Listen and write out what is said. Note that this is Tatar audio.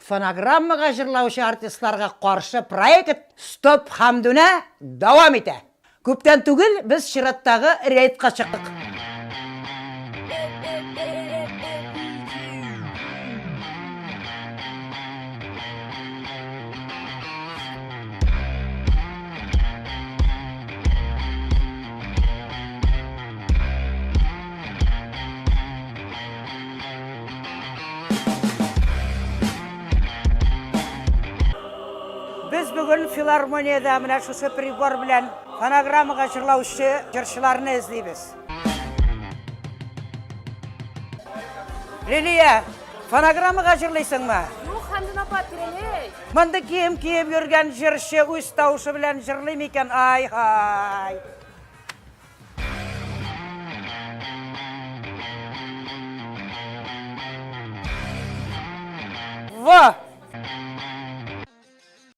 Фонограммага җырлаучы артистларга каршы проект Стоп Хәмдүнә дәвам итә. Күптән түгел без чираттагы рейдка чыктык. Без бүген филармониядә менә шушы прибор белән фонограммага җырлаучы җырчыларны эзлибез. Лилия, фонограммага җырлыйсыңмы? Юк, Хәмдүн апа, терелей. Мондый кием киеп йөргән җырчы үз тавышы белән җырлый микән? Ай-һай! Во!